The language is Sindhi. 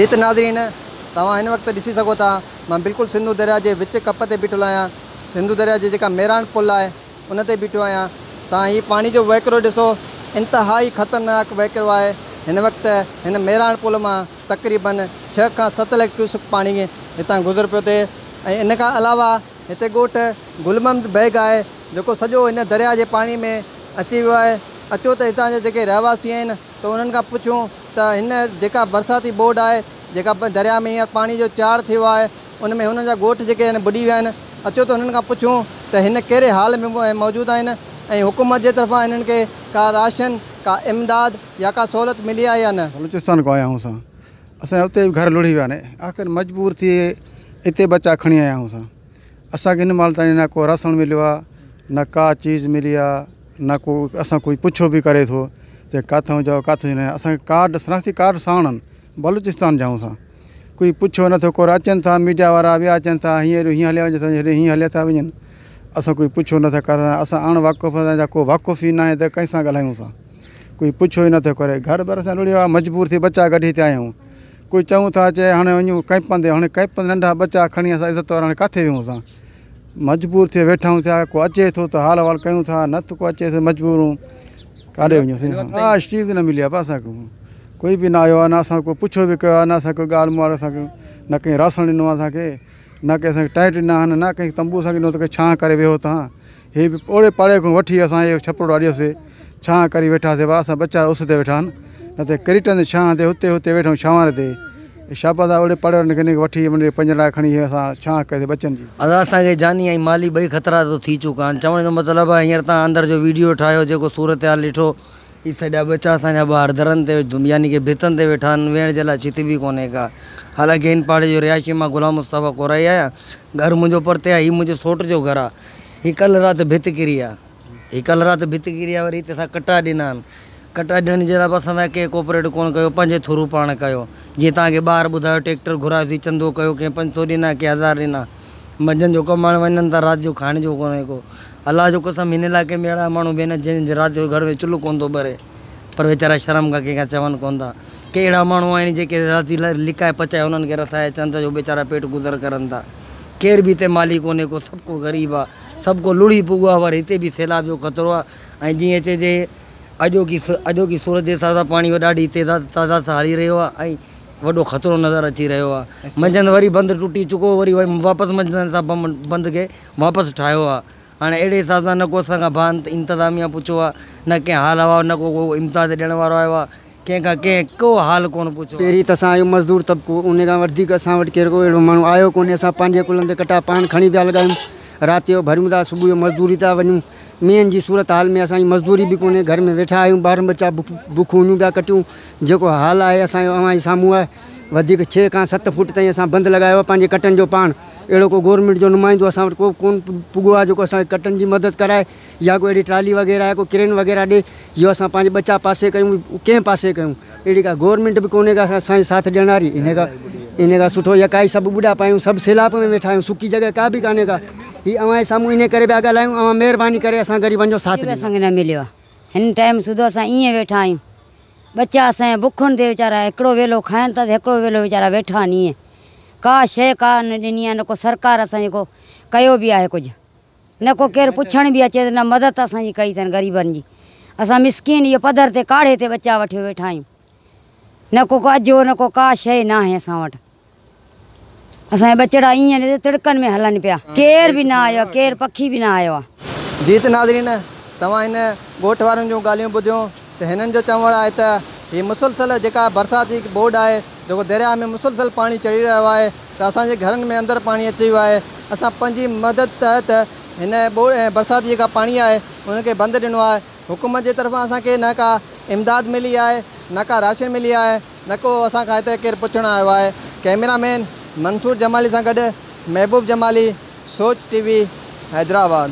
جي ته ناظرين توهان هن وقت ڏسي سگهو ٿا مان بلڪل سنڌو درياء جي وچ ڪپ تي بيٺل آهيان. سنڌو درياء جي جيڪا ميراڻ پل آهي ان تي بيٺو آهيان. توهان هي پاڻي جو وهڪرو ڏسو انتهائي خطرناڪ وهڪرو آهي. هن وقت هن ميراڻ پل مان تقريبن ڇهه کان ست لک ڪيوسڪ پاڻي هتان گذر پيو ٿئي ۽ ان کان علاوه هتي ڳوٺ گل محمد بيگ آهي جيڪو سڄو هن درياء جي پاڻي ۾ اچي ويو آهي. اچو ته هتان جا جيڪي رهواسي آهن ته انهن کان پڇون ته هن جيڪا برساتي ٻوڏ آهي جيڪا درياء ۾ هينئر پاڻي جو چاڙهه ٿيو آهي ان ۾ هنن جا ڳوٺ جيڪي آهن ٻڏي ويا آهن اچو ته هنن کان پڇون ته هن ڪهڙي حال ۾ موجود آهن ۽ حڪومت جي طرفان هنن کي ڪا راشن ڪا امداد يا ڪا سهولت ملي آهي يا نه. بلوچستان کان آيا آهيون اسان اسان جا اتي به گهر لڙهي ويا آهن آخر مجبور ٿي اتي ٻچا کڻي آيا آهيون اسان اسان کي هن مهل تائين نه ڪو راشن مليو آهي نه ڪا چيز ملي آهي نه ڪو اسان ڪوئي پڇو به ڪري ٿو چي ڪاٿون جا ڪاٿون جا اسان کي ڪارڊ شناختي ڪارڊ ساڻ آهن بلوچستان جا آهيون اسان ڪوئي پڇو نٿو ڪو اچن ٿا ميڊيا وارا ٻيا اچن ٿا هيئن هيئن هليا وڃن ٿا هيڏي هيئن هليا ٿا وڃن اسان ڪوئي پڇو نٿا ڪرن اسان اڻ واقف اسان جا ڪو واقف ئي ناهي ته ڪنهن سان ڳالهايون اسان ڪوئي پڇو ئي نٿو ڪري گهر بر اسان لڙي ويا مجبور ٿي ٻچا ڪڍي هتي آيا آهيون ڪوئي چئون ٿا چئي هاڻي وڃون ڪئمپن تي هاڻي ڪئمپن ننڍا ٻچا کڻي اسان عزت وارا هاڻي ڪاٿي ويون اسان مجبور ٿي ويٺا آهيون ٿيا ڪو اچي ٿو ته حال احوال ڪيون ٿا نه ته ڪو اچي ٿو مجبور آهيون ڪاڏي وڃون سائين ڪا چيز نه ملي آهي اسان کي ڪوئي به نه آيو آهي نه اسان ڪو پڇو به ڪيو آهي نه اسان ڪو ڳالهه مهاڙ اسان کي نه ڪنهن راشن ڏنو آهي اسان کي نه ڪنهن اسان کي ٽينٽ ڏنا آهن نه ڪنهن تنبو اسان کي ڏنو ته ڇانو ڪري ويهو تان هي به اوڙي پاڙي کان وٺي اسان هي ڇپرو اڏيوسي ڇانو ڪري ويٺاسي ڀاء اسان ٻچا اس تي ويٺا آهن نه ته ڪريٽن تي ڇانو تي هتي هتي ويٺا آهيون ڇانوار تي شابس آهي اوڙي پاڙي وارن کي وٺي منهنجي پنجڙا کڻي اسان ڇانو ڪئي ٻچن جي. ادا اسان کي جاني ۽ مالي ٻئي خطرا ته ٿي چڪا آهن چوڻ جو مطلب آهي هينئر تان اندر جو ويڊيو ٺاهيو جيڪو صورتحال ڏٺو هي سڄا ٻچا اسان جا ٻاهر درن تي يعني ڪي ڀتن تي ويٺا آهن ويهڻ جي لاء ڇت به ڪونهي ڪا حالانڪه هن پاڙي جو رهائشي مان غلام مصطفيٰ ڪورائي آهيان گهر منهنجو پرتي آهي هي منهنجي سوٽ جو گهر آهي هي ڪلهه رات ڀت ڪري آ هي ڪلهه رات ڀت ڪري آ وري هتي اسان ڪٽا ڏنا آهن ڪٽا ڏيڻ جي لاء به اسان سان ڪنهن ڪوپريٽ ڪونه ڪيو پنهنجي ٿرو پاڻ ڪيو جيئن توهان کي ٻاهر ٻڌايو ٽيڪٽر گهرايوسين چندو ڪيو ڪنهن پنج سو ڏنا ڪنهن هزار ڏنا منجهند جو ڪمائڻ وڃن ٿا رات جو کائڻ جو ڪونهي ڪو الله جو قسم هن علائقي ۾ اهڙا ماڻهو به آهن جن جي رات جو گهر ۾ چلهه ڪونه ٿو ٻري پر ويچارا شرم کان ڪنهن کان چون ڪونه ٿا ڪي اهڙا ماڻهو آهن جيڪي رات جي لڪائي پچائي انهن کي رسائي اچن ٿا جو ويچارا پيٽ گذر ڪرن ٿا ڪير به هتي مالي ڪونهي ڪو سڀ ڪو غريب آ سڀ ڪو لڙهي پڳو آ پر هتي به سيلاب جو خطرو آ ۽ جيئن چئجي اڄوڪي اڄوڪي صورت جي حساب سان پاڻي ڏاڍي تعداد تعداد سان هلي رهيو آ ۽ وڏو خطرو نظر اچي رهيو آ منجهند وري بند ٽٽي چڪو وري واپس منجهند سان بند کي واپس ٺاهيو آ هاڻي اهڙي حساب سان نه ڪو اسان کان ڀان انتظاميا پڇيو آ نه ڪنهن حال احوال نه ڪو ڪو امداد ڏيڻ وارو آيو آ ڪنهن کان ڪنهن ڪو حال ڪونه پڇيو آ. پهرين ته اسان آهيون مزدور طبقو ان کان وڌيڪ اسان وٽ ڪير ڪو اهڙو ماڻهو آيو ڪونهي اسان پنهنجي ڪلهن تي ڪٽا پاڻ کڻي پيا لڳايون رات جو ڀريون ٿا صبح جو مزدوري ٿا وڃون مينهن جي صورت حال ۾ اسان جي مزدوري به ڪونهي گهر ۾ ويٺا آهيون ٻار ٻچا بک اڃون پيا ڪٽيون جيڪو حال آهي اسان جو اوهان جي سامهون آهي وڌيڪ ڇهه کان ست فوٽ تائين اسان بند لڳايو آهي پنهنجي ڪٽن جو پاڻ اهڙو ڪو گورنمينٽ جو نمائندو اسان وٽ ڪو ڪونه پڳو آهي جيڪو اسان کي ڪٽن جي مدد ڪرائي يا ڪو اهڙي ٽرالي وغيره يا ڪو ڪرين وغيره ڏي اهو اسان پنهنجي ٻچا پاسي ڪيون ڪنهن پاسي ڪيون اهڙي ڪا گورنمينٽ به ڪونهي ڪا اسان جي ساٿ ڏيڻ واري ان کان ان کان سٺو يڪائي سڀ ٻڏا پيا آهيون سڀ سيلاب ۾ ويٺا آهيون سڪي جڳهه ڪا به ڪانهي ڪا هي اوهان جي سامهون ان ڪري پيا ڳالهايون اوهان مهرباني ڪري اسان غريبن جو ساٿ ڏيو. اسان کي نه مليو آهي هن ٽائيم سوڌو اسان ائين ويٺا آهيون ٻچا اسان جا بکن تي ويچارا هڪڙو ويلو کائن ٿا ته هڪڙو ويلو ويچارا ويٺا آهن ائين ڪا شيء ڪا نه ڏني آهي نه ڪو سرڪار اسان جي ڪو ڪيو به آهي ڪجهه نه ڪو ڪير پڇڻ به اچي ته نه مدد اسان جي ڪئي اٿن غريبن جي اسان مسڪين اهو پڌر تي ڪاڙهي تي ٻچا وٺيو ويٺا آهيون نه ڪو ڪو اجهو نه ڪو ڪا شيء ناهي اسان وٽ اسان جا ٻچڙا ائين تڙڪن ۾ هلن پيا ڪير به نه آيو آهي ڪير پکي به نه آيو آهي. جي ته ناظرين توهان هن ڳوٺ وارن جون ڳالهيون ٻڌيون ته هنن جو چوڻ آهي ته هي مسلسل جيڪا برساتي ٻوڏ آهي جيڪو درياهه ۾ مسلسل پاڻي چڙهي رهيو آهي ته اسان جي گهرن ۾ اندر پاڻي اچي ويو آهي اسان پنهنجي مدد تحت هن ٻوڏ ۽ برساتي جيڪا پاڻي آهي ان کي بند ڏنو آهي حڪومت جي طرفان اسان کي نه ڪا امداد ملي آهي نه ڪا راشن ملي آهي نه ڪو اسان کان هتي ڪير پڇڻ آيو آهي ڪئميرا مين منصور جمالي سان گڏ محبوب جمالي سوچ ٽي وي حيدرآباد.